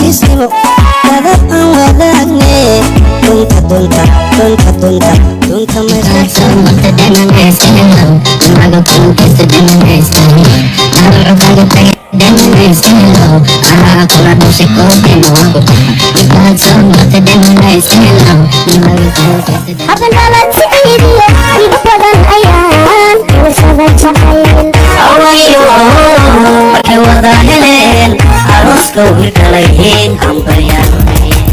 Darisnimo dadab aan wadaagne dunta dunta dunta dunta dunta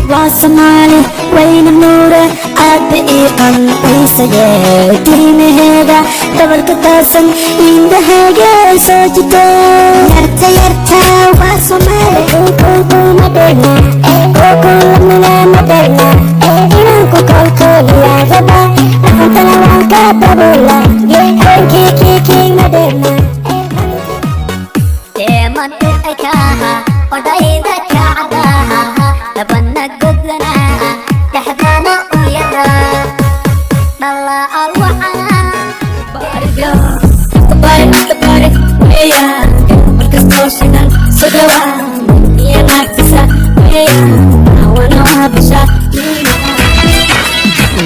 Waa Soomaali wayna nuure aadba ii qanciisaye tiimaheeda dabarka taasan indhahaaga soo jito yarta yarta waa Soomaali ma dherna lamina ma dherna inanku kolkooliyaa raba dhaqantana waan ka daboola kiikii ma dherna.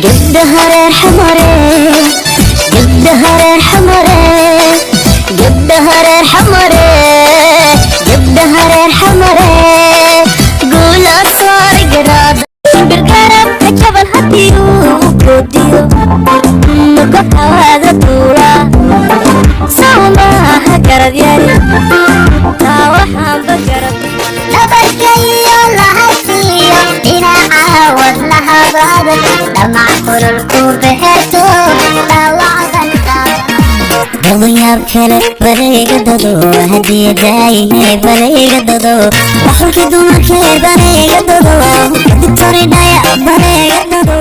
قدها ريح حمري قدها ريح حمري قدها ريح حمري قدها ريح حمري قول أصار قراب بالقرب جبل هديو بوديو مقطع هذا طولة سوما هكرب ياري تاوحان بقرب نبركيو لهاتيو إنا عاود لها بابك دمع كل الكوب هرتو Dadanyaab kale balayga dado hadiya daayinay balayga dado waxulkii dumarkee balayga dado dictoridhaya balayga dado.